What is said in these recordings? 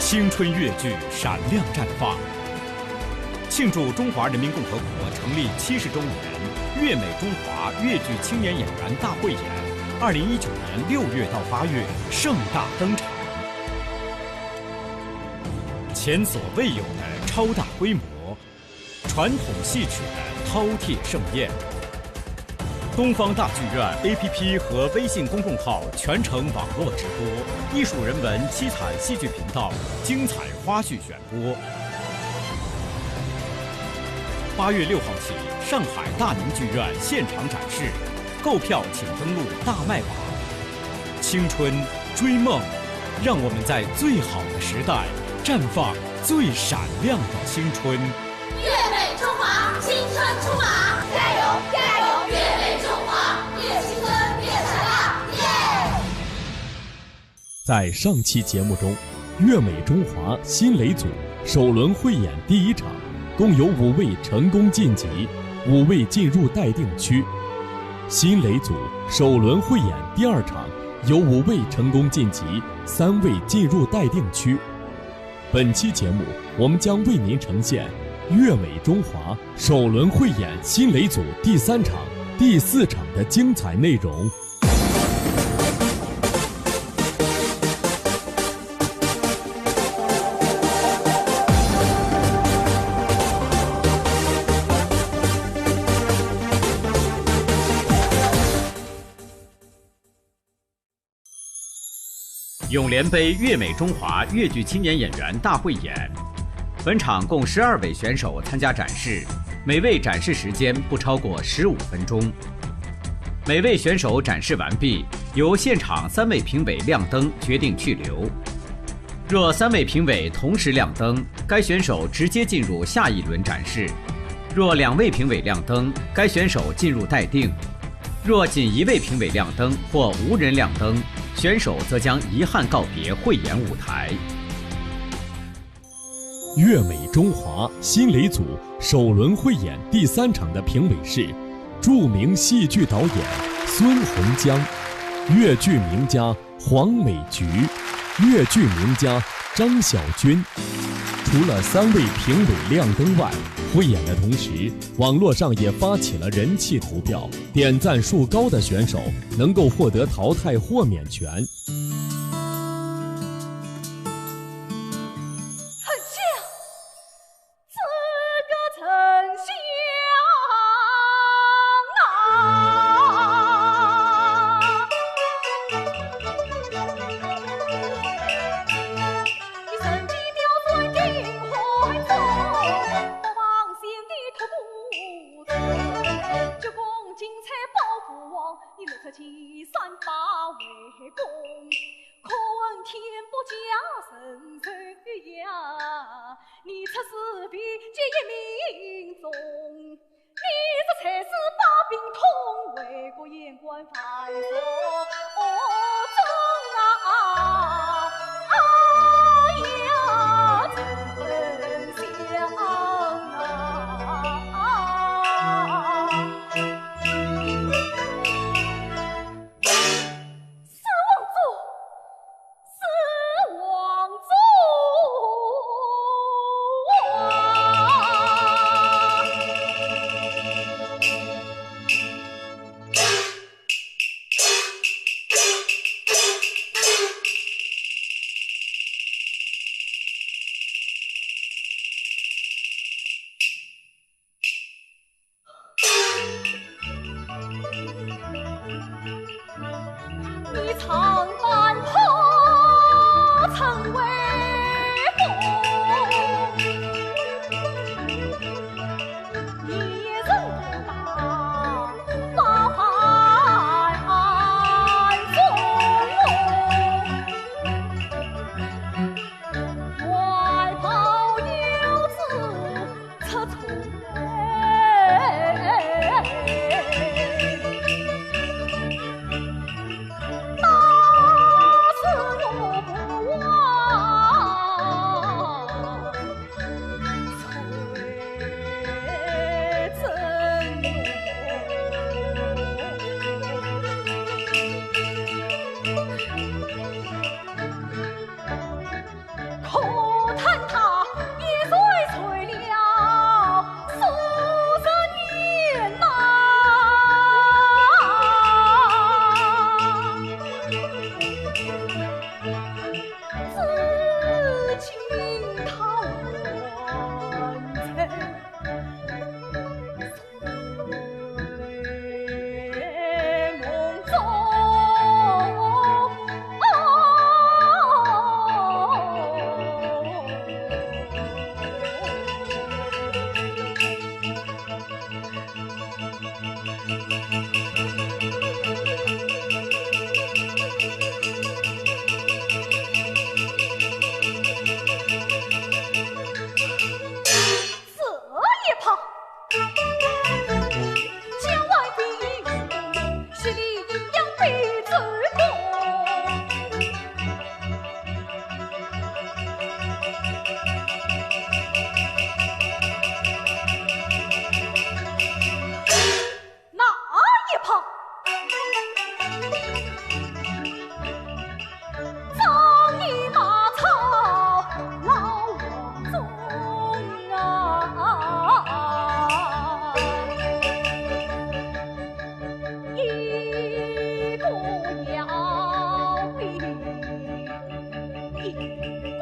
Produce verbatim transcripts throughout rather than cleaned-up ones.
青春越剧闪亮绽放。庆祝中华人民共和国成立七十周年，越美中华越剧青年演员大汇演二零一九年六月到八月盛大登场。前所未有的超大规模，传统戏曲的饕餮盛宴。东方大剧院A P P和微信公众号全程网络直播，艺术人文七彩戏剧频道精彩花絮选播。八月六号起，上海大宁剧院现场展示，购票请登录大麦网。青春追梦，让我们在最好的时代绽放最闪亮的青春。越美中华，青春出马，加油加油！越美中华，越青春越闪亮，耶！在上期节目中，越美中华新蕾组首轮汇演第一场，共有五位成功晋级，五位进入待定区。新蕾组首轮汇演第二场，有五位成功晋级，三位进入待定区。本期节目，我们将为您呈现越美中华首轮汇演新蕾组第三场、第四场的精彩内容。永联杯越美中华越剧青年演员大汇演。本场共十二位选手参加展示，每位展示时间不超过十五分钟。每位选手展示完毕，由现场三位评委亮灯决定去留。若三位评委同时亮灯，该选手直接进入下一轮展示；若两位评委亮灯，该选手进入待定；若仅一位评委亮灯或无人亮灯，选手则将遗憾告别汇演舞台。越美中华新蕾组首轮汇演第三场的评委是著名戏剧导演孙洪江、越剧名家黄美菊、越剧名家张晓军。除了三位评委亮灯外，汇演的同时，网络上也发起了人气投票，点赞数高的选手能够获得淘汰豁免权。很像，这个真相啊！你神机妙算定海中，不忘先帝托孤城，鞠躬尽瘁抱父王，你六尺七三八为公，可恨天不降神寿呀，你出师必结一命中。 你这才子把病痛，为国言官犯错中啊！哎呀，真相啊！ 你唱班破城威风，你也是大八万中。 外袍游子出错位，那是我不忘。 可这一炮，将外边势力阴阳被震动。那一炮，张仪马超老王忠啊，一个要命，一个勇。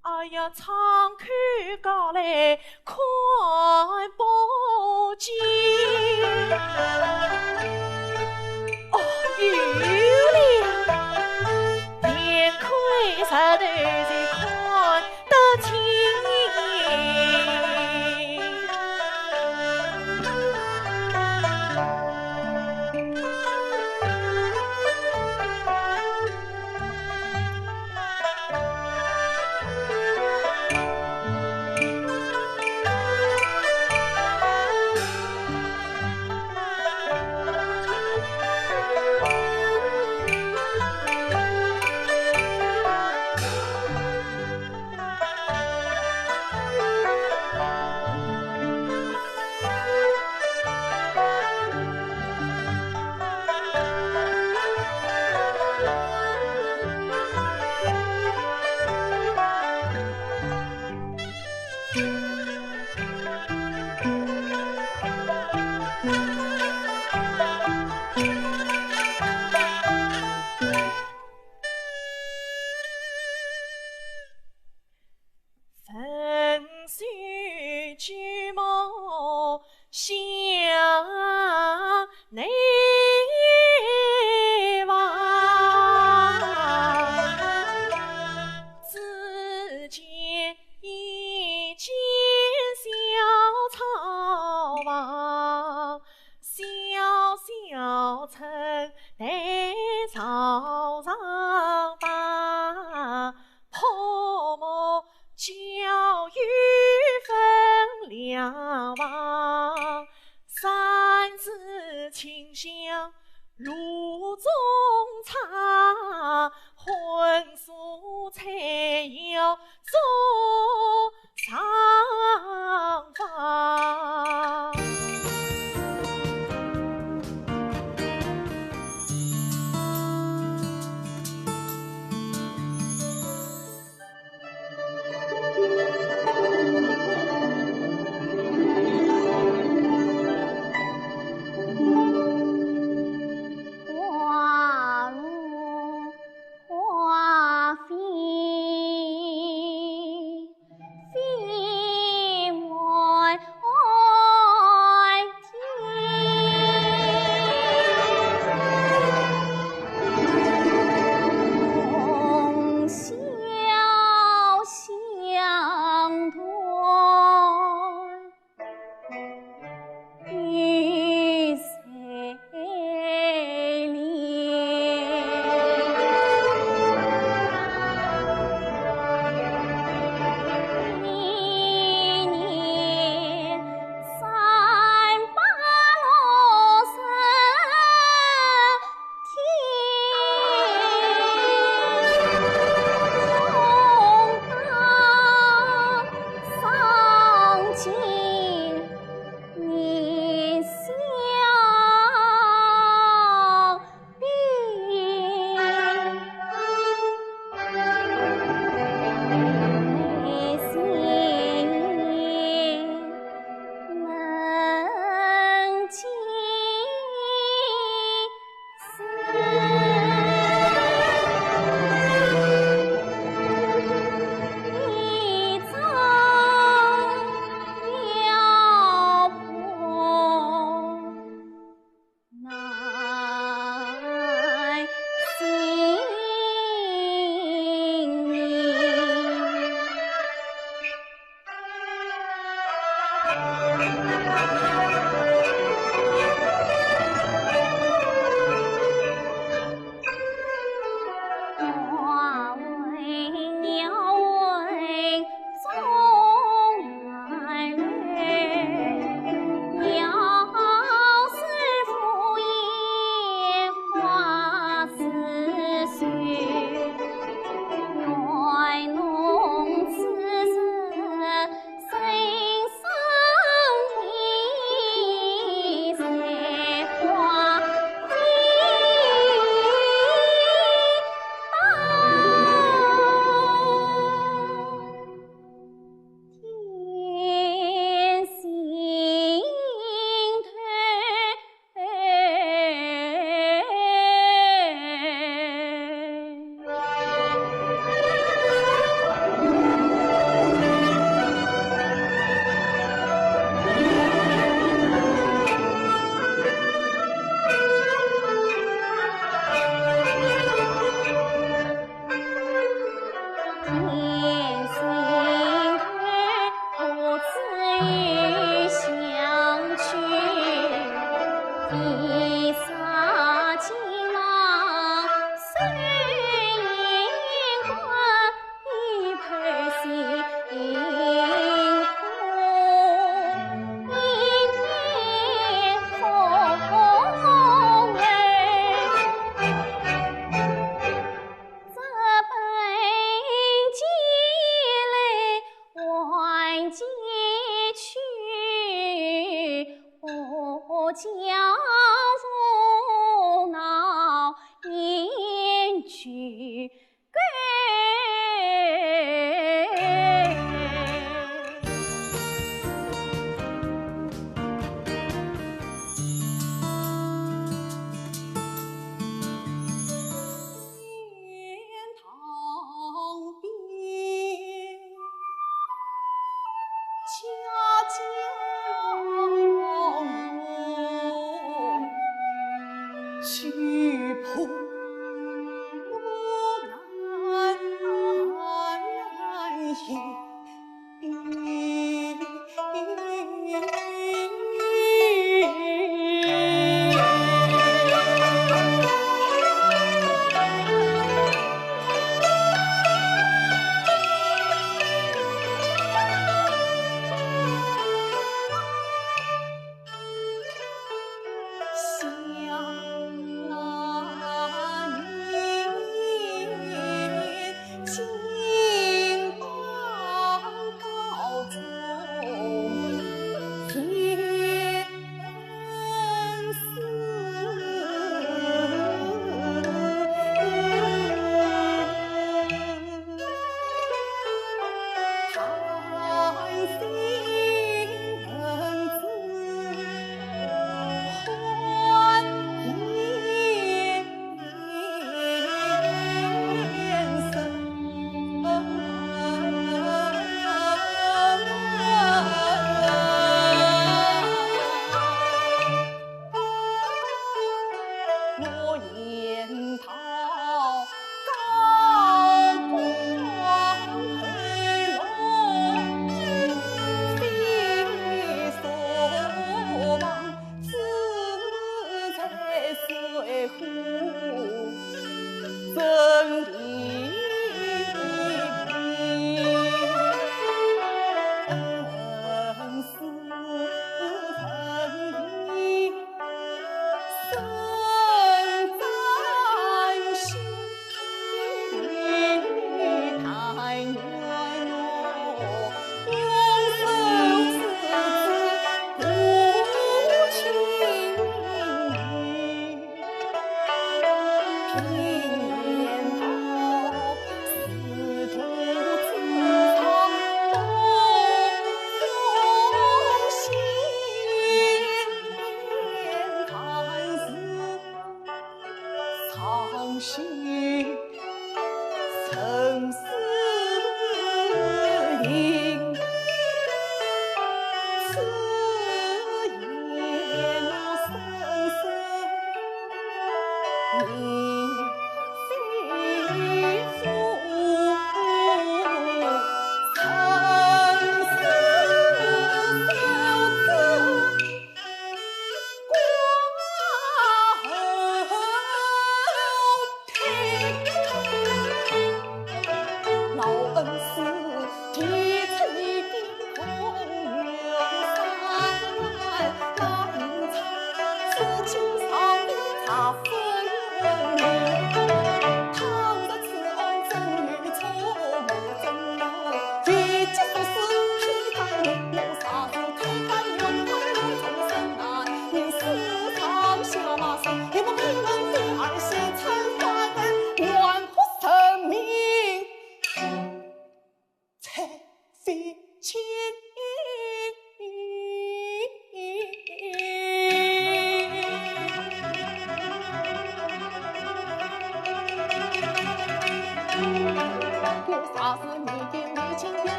哎呀，唱口歌来看不见。哦，有了，连开舌头就看得清。分手之梦想你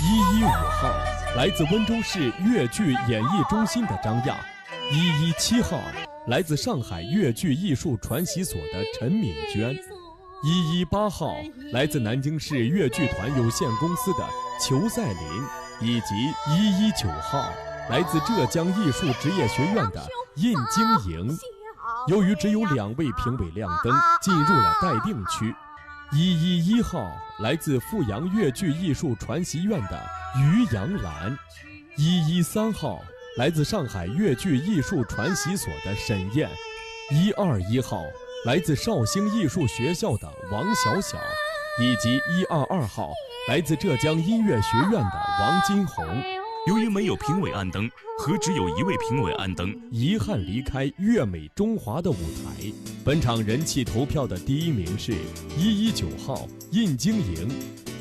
一一五号，来自温州市越剧演艺中心的张亚。一一七号，来自上海越剧艺术传习所的陈敏娟。一一八号，来自南京市越剧团有限公司的裘赛琳，以及一一九号，来自浙江艺术职业学院的印京莹。由于只有两位评委亮灯，进入了待定区。一一一号，来自阜阳越剧艺术传习院的于杨兰。一一三号，来自上海越剧艺术传习所的沈燕。一二一号，来自绍兴艺术学校的王晓晓，以及一二二号，来自浙江音乐学院的王金红。由于没有评委暗灯，何止有一位评委暗灯，遗憾离开越美中华的舞台。本场人气投票的第一名是一一九号印京莹，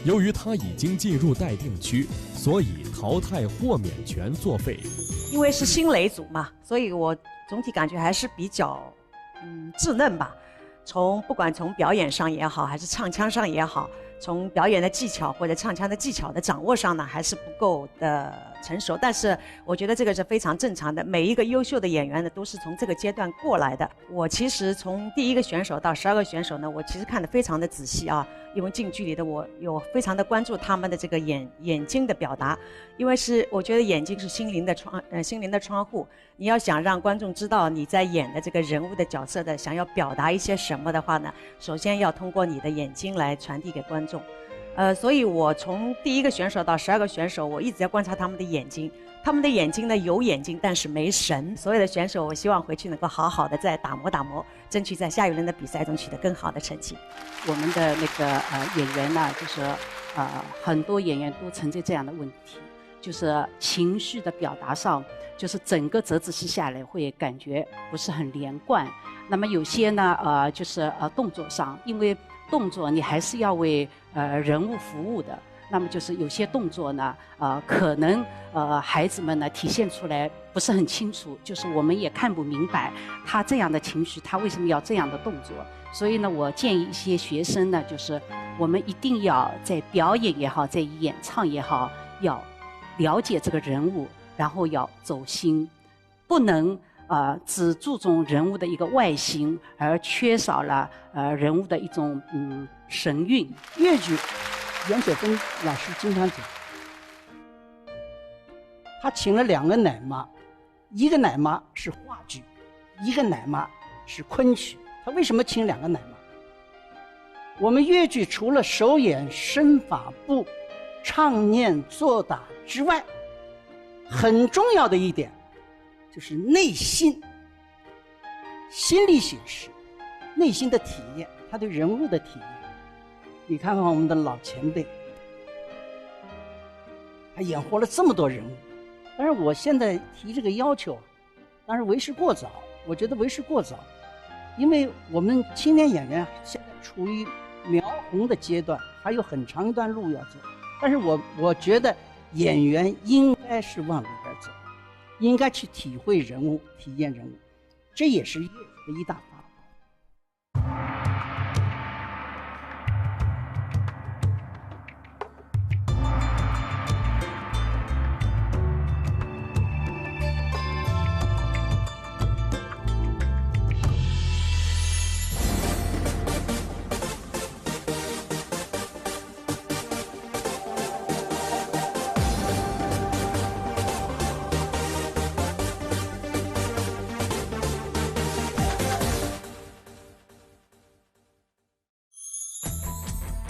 由于她已经进入待定区，所以淘汰豁免权作废。因为是新擂组嘛，所以我总体感觉还是比较嗯稚嫩吧。从不管从表演上也好，还是唱腔上也好，从表演的技巧或者唱腔的技巧的掌握上呢，还是不够的成熟。但是我觉得这个是非常正常的，每一个优秀的演员呢，都是从这个阶段过来的。我其实从第一个选手到十二个选手呢，我其实看得非常的仔细啊，因为近距离的我有非常的关注他们的这个眼眼睛的表达，因为是我觉得眼睛是心灵的窗呃心灵的窗户。你要想让观众知道你在演的这个人物的角色的想要表达一些什么的话呢，首先要通过你的眼睛来传递给观众。呃，所以我从第一个选手到十二个选手，我一直在观察他们的眼睛。他们的眼睛呢有眼睛，但是没神。所有的选手，我希望回去能够好好的再打磨打磨，争取在下一轮的比赛中取得更好的成绩。我们的那个呃演员呢，就是呃很多演员都存在这样的问题。就是情绪的表达上，就是整个折子戏下来会感觉不是很连贯。那么有些呢，呃，就是呃动作上，因为动作你还是要为呃人物服务的，那么就是有些动作呢，呃，可能呃孩子们呢体现出来不是很清楚，就是我们也看不明白他这样的情绪，他为什么要这样的动作。所以呢，我建议一些学生呢，就是我们一定要在表演也好，在演唱也好，要了解这个人物，然后要走心，不能呃只注重人物的一个外形，而缺少了呃人物的一种嗯神韵。越剧，杨雪芬老师经常讲，他请了两个奶妈，一个奶妈是话剧，一个奶妈是昆曲。他为什么请两个奶妈？我们越剧除了首演身法步、唱念做打之外，很重要的一点就是内心，心理写实，内心的体验，他对人物的体验。你看看我们的老前辈，他演活了这么多人物，但是我现在提这个要求啊，当然为时过早，我觉得为时过早，因为我们青年演员现在处于苗红的阶段，还有很长一段路要走。但是我我觉得演员应该是往里边走，应该去体会人物，体验人物，这也是越剧的一大发。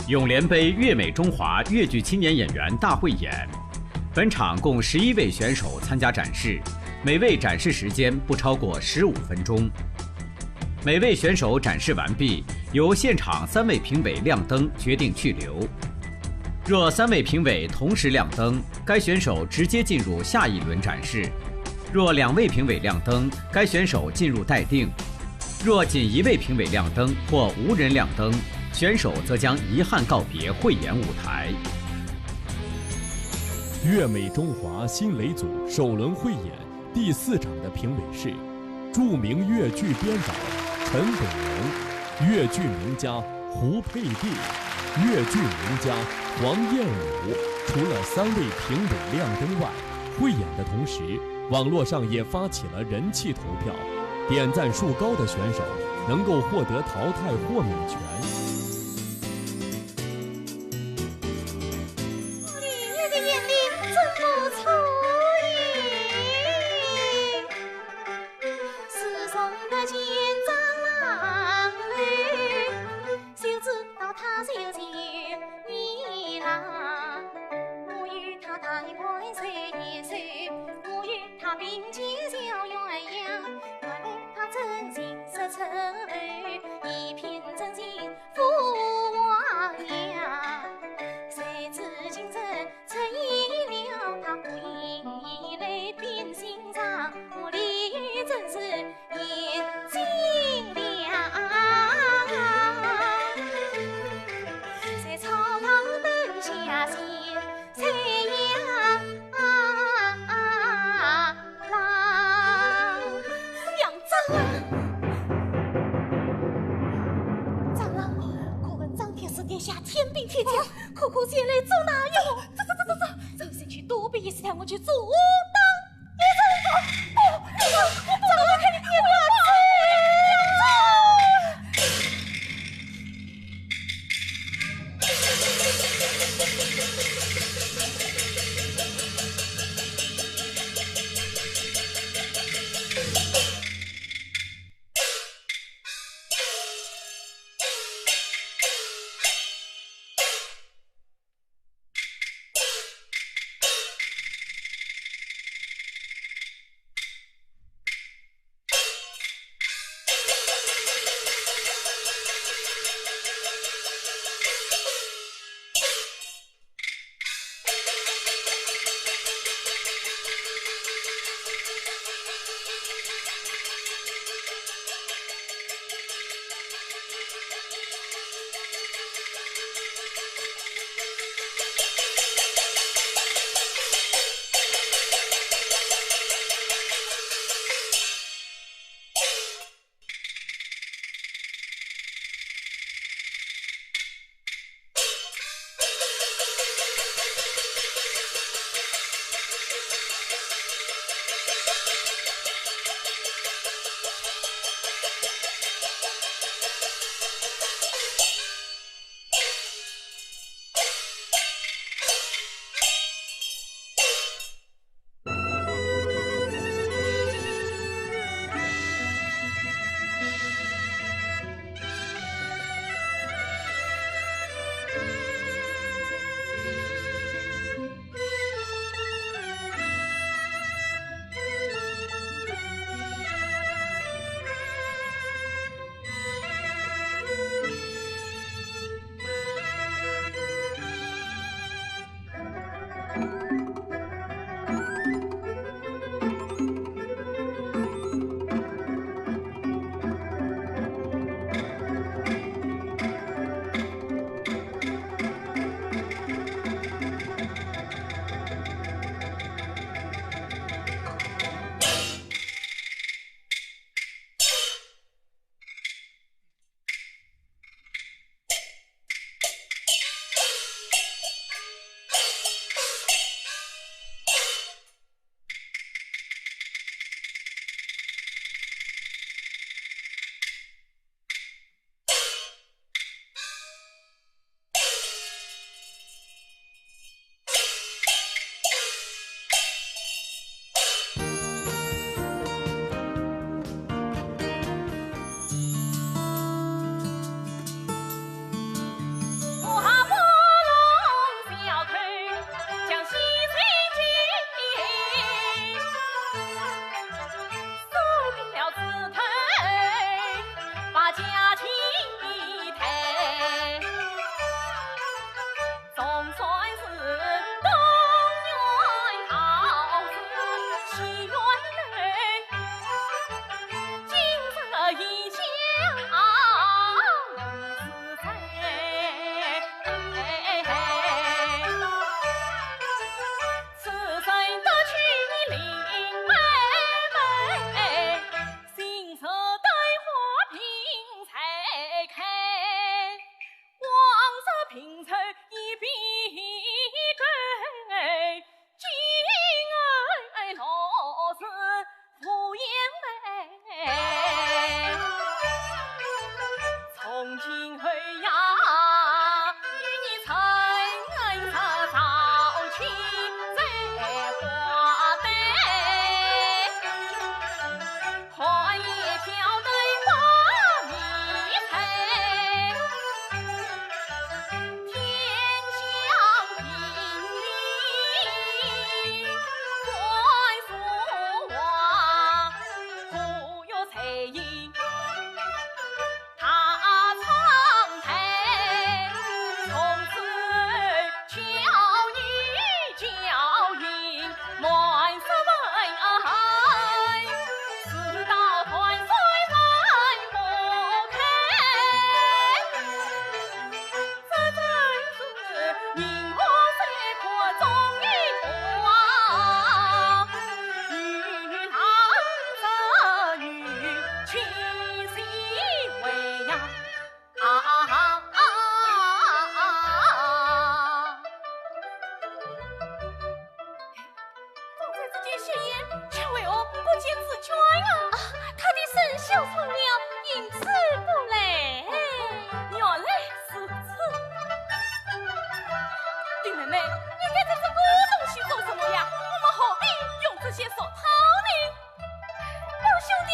永联杯越美中华越剧青年演员大汇演，本场共十一位选手参加展示，每位展示时间不超过十五分钟。每位选手展示完毕，由现场三位评委亮灯决定去留。若三位评委同时亮灯，该选手直接进入下一轮展示。若两位评委亮灯，该选手进入待定。若仅一位评委亮灯或无人亮灯，选手则将遗憾告别汇演舞台。越美中华新雷组首轮汇演第四场的评委是著名越剧编导陈伟龙、越剧名家胡佩蒂、越剧名家黄燕武。除了三位评委亮灯外，汇演的同时，网络上也发起了人气投票，点赞数高的选手能够获得淘汰豁免权。许愿嘞，今日一觉已是醉。此生得娶你林妹妹，心似桃花并才开。 往日贫愁已变改，今儿乐事富盈美。从今后呀，与你成日早起在花堆。 寒夜挑灯挂迷彩，天降平地，官复王，虎跃才艺。 大昌台，从此巧女巧英满是文，世道断水人不开。这真是名花虽夸终有花，与郎织女，其心为呀。 啊啊啊啊啊啊！方才只见雪雁，却为何不见紫鹃啊？啊，她的生肖错了，因此不来。哦，原来如此。林妹妹，你带着这个东西做什么呀？我们何必用这些俗套呢？ 宝兄弟，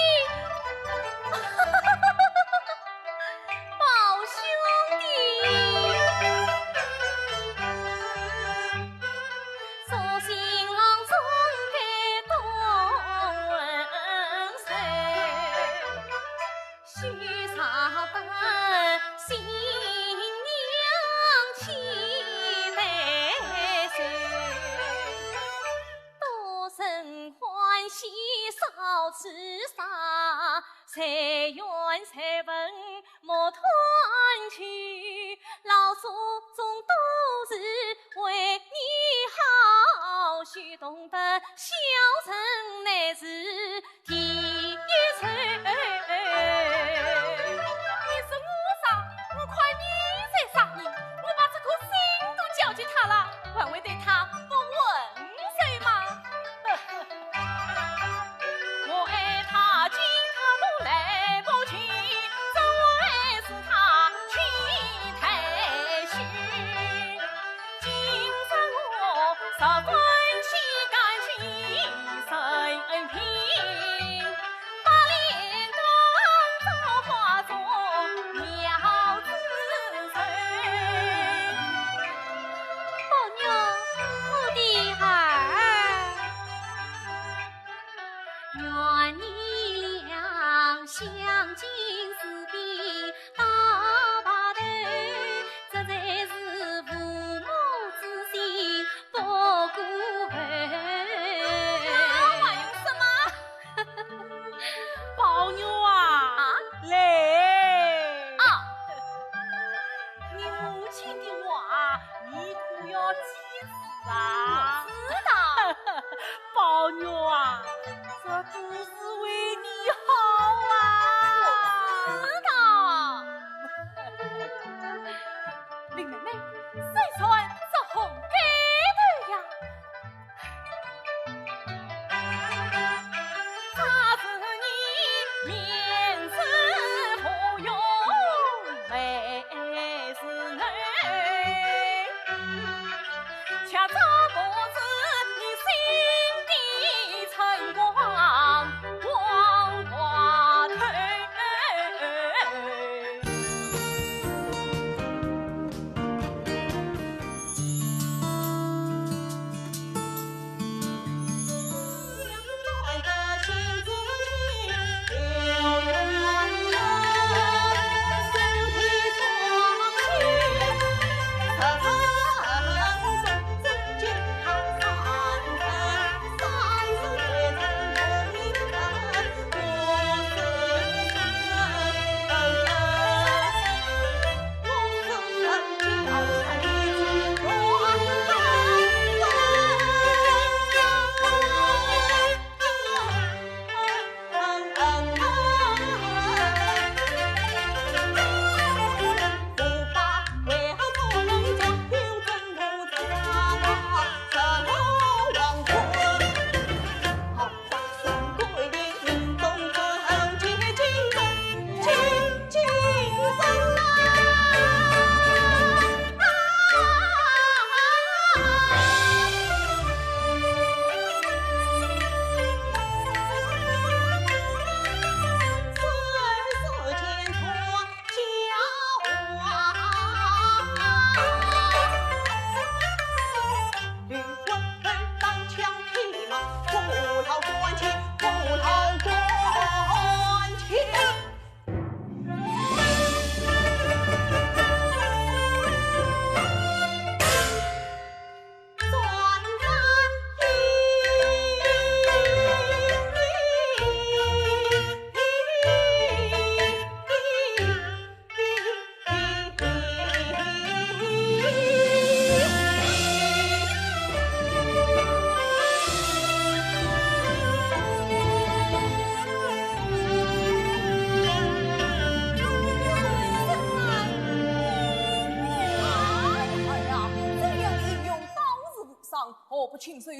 宝兄弟，做新郎总该懂事，许啥分新娘去对谁？ 多生欢喜少吃茶，随缘随问莫贪求。老祖宗都是为你好，须懂得孝顺乃是第一重。你是我啥？我看你才啥人？我把这颗心都交给他了，还会对他不温 谁嘛？我爱他，今刻都来不及，只为是他去太虚。今日我十分心甘情愿，白莲花朝花中描子愁。 宝玉，我的儿。愿你两相敬，四边到白头，这才是父母之心，不过分。还有什么？ 宝玉啊，啊？来。啊。你母亲的话，你可要记住啊。我知道。宝玉啊，这都是为你好啊。我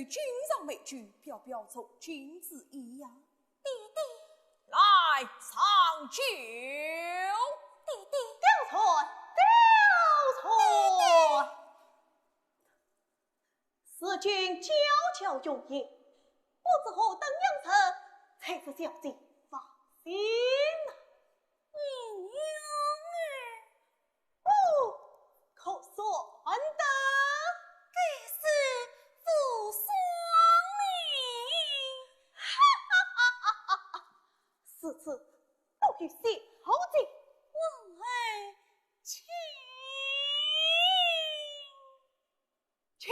君上美酒，表表从君之意呀。爹爹。来，上酒。爹爹。貂蝉，貂蝉。爹爹。如今娇娇容颜，不知何等样子，才是小姐芳心呐。 你娘哎。哦，可算得。该死，无双呢。哈哈哈哈哈哈！如此，不如谢后酒。我儿请。 去。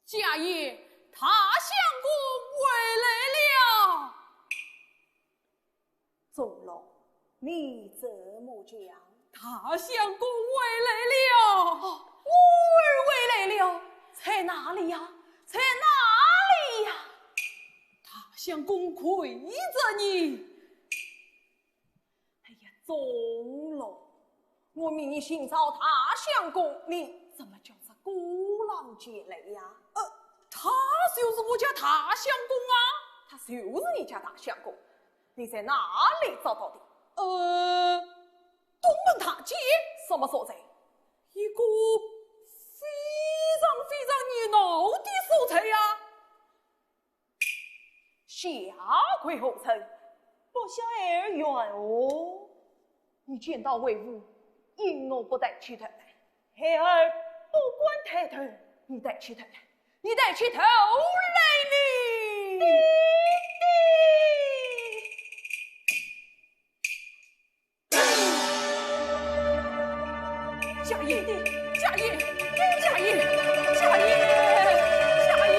家爷，大相公回来了。钟楼，你怎么讲？大相公回来了。哦，回来了，在哪里呀？在哪里呀？大相公跪着呢。 哎呀，钟楼，我命你寻找大相公，你怎么叫这个郎前来呀？呃，他就是我家大相公啊。他就是你家大相公，你在哪里找到的？呃，东门大街。什么所在？一个非常非常热闹的所在呀。 下跪何人？不孝孩儿冤枉。你见到为父，因何不抬起头来？孩儿不敢抬头。你抬起头来，你抬起头来呢！爹爹！ 家爷，家爷，家爷，家爷，家爷。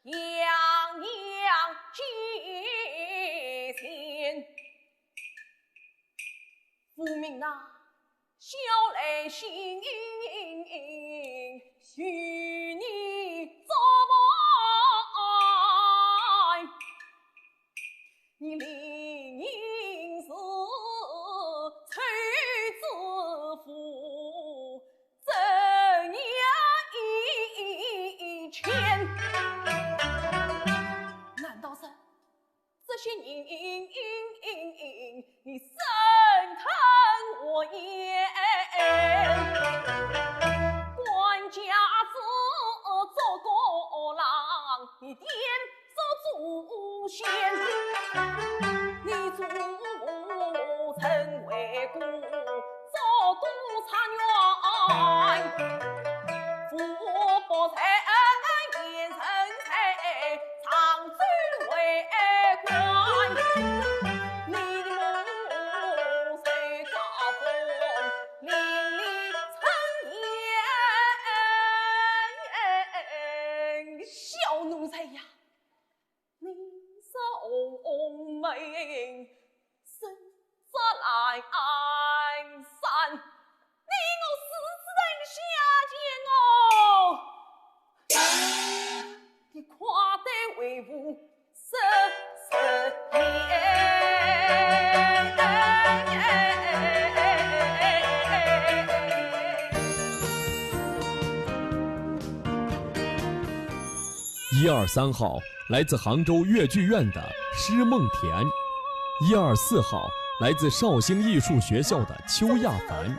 样样皆全。无名啊，小来信，与你作伴。你临行时，抽纸符， 怎样一千？难道是这些人，你深吞恶咽？官家子做个郎，你点 做祖先，你祖父曾为官，做督察院，父不在，言曾在，常州为官。你的母亲高凤，伶俐春燕。小奴才呀， 你是红梅，身着烂衫，你我四子人下贱哦。你夸对为父十十年。一二三号，来自杭州越剧院的施梦田。一二四号，来自绍兴艺术学校的邱亚凡。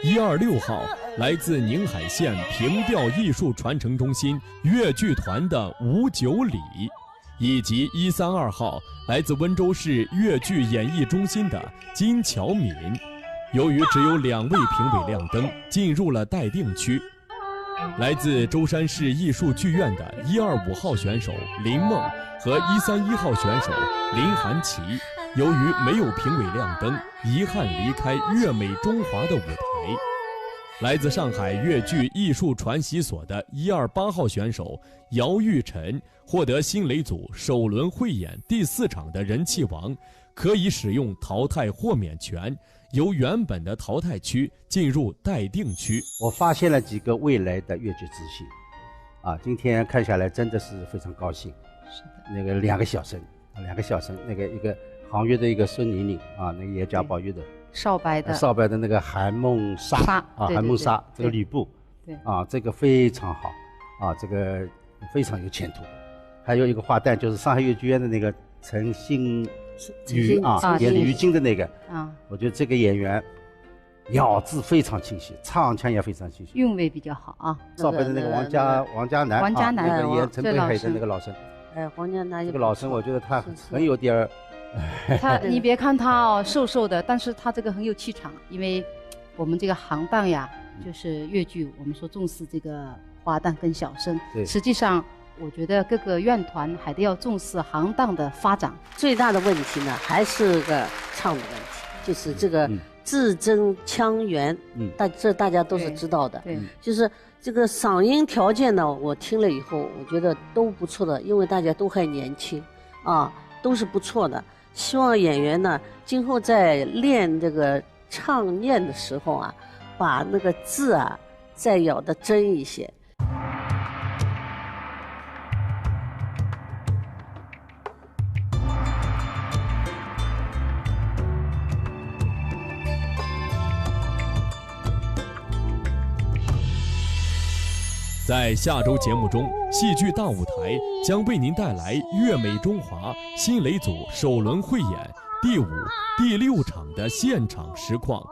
一二六号，来自宁海县凭调艺术传承中心越剧团的吴九礼，以及一三二号，来自温州市越剧演艺中心的金巧敏。由于只有两位评委亮灯，进入了待定区。 来自舟山市艺术剧院的一二五号选手林梦和一三一号选手林涵琪，由于没有评委亮灯，遗憾离开越美中华的舞台。来自上海越剧艺术传习所的一二八号选手姚玉晨获得新雷组首轮汇演第四场的人气王，可以使用淘汰豁免权，由原本的淘汰区进入待定区。我发现了几个未来的越剧之星，啊，今天看下来真的是非常高兴。是的。那个两个小生，两个小生，那个一个杭越的一个孙宁宁啊，那个演贾宝玉的，对。邵白的。呃，邵白的那个韩梦莎，啊，对，对，韩梦莎，对，这个吕布，对。啊，这个非常好，啊，这个非常有前途。还有一个花旦就是上海越剧院的那个陈星宇啊，陈星，啊，演李玉金的那个，啊。我觉得这个演员 咬字非常清晰，唱腔也非常清晰。韵味比较好啊。邵白的那个王嘉，那个，那个，王嘉男，王嘉男，啊，那个演陈贵海的那个老生。哎，王嘉男也不错。这个老生我觉得他很，是，是。很有点儿，他，你别看他哦，瘦瘦的，但是他这个很有气场，因为我们这个行当呀，嗯。就是越剧，我们说重视这个花旦跟小生。对。实际上，我觉得各个院团还得要重视行当的发展。最大的问题呢，还是个唱的问题，就是这个，嗯。 字正腔圆，嗯。大，这大家都是知道的。对，对。嗯。就是这个嗓音条件呢，我听了以后，我觉得都不错的，因为大家都还年轻，啊，都是不错的。希望演员呢，今后在练这个唱念的时候啊，把那个字啊，再咬得真一些。 在下周节目中，戏剧大舞台将为您带来越美中华新雷组首轮汇演第五、第六场的现场实况。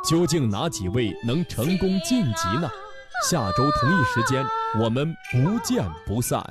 究竟哪几位能成功晋级呢？下周同一时间，我们不见不散。